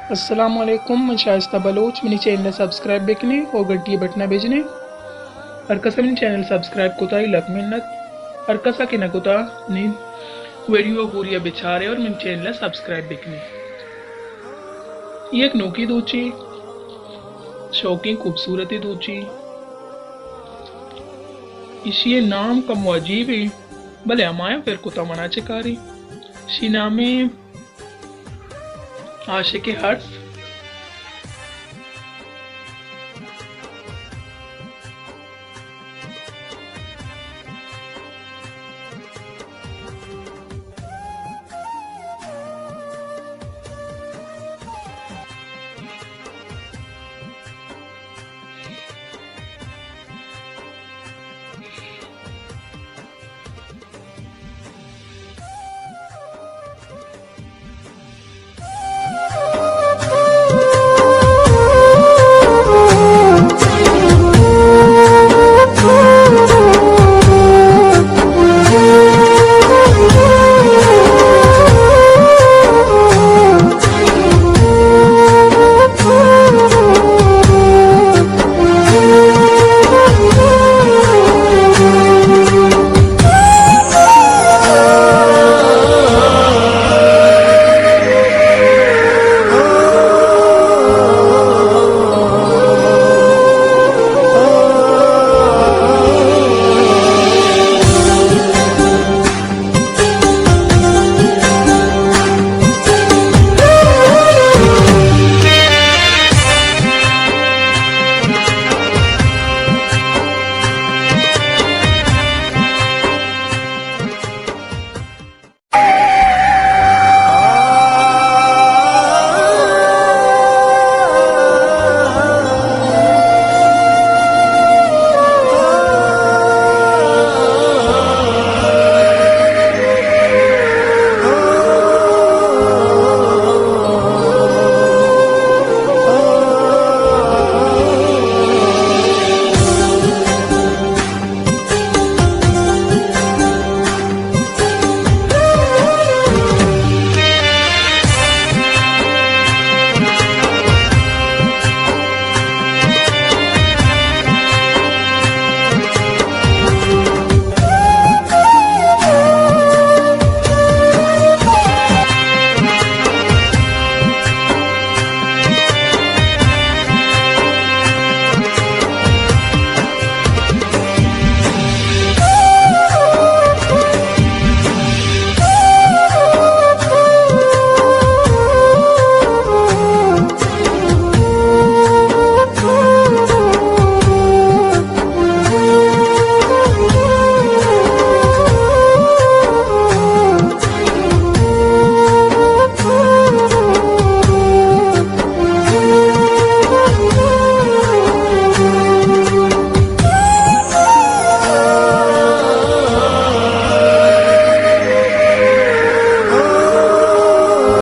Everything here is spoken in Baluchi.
السلام علیکم، من شائستہ بلوچ۔ منی چینل ءَ سبسکرائب بکنے اور گھنٹی ءِ بٹن ءَ بجنے۔ ہر کس ءَ منی چینل سبسکرائب کتا، لک منت۔ ہر کس ءَ کہ نہ کتا، منی ویڈیو ءَ پوری ءَ بچارے اور منی چینل ءَ سبسکرائب بکنے۔ یک نوکی دوچی، شوقیں خوبصورتیں دوچی۔ ایشی ءِ نام کمو عجیب ایں، بلے ہمایاں پر کتا منا چہ کاری۔ ایشی نام ایں عاشق ہرس۔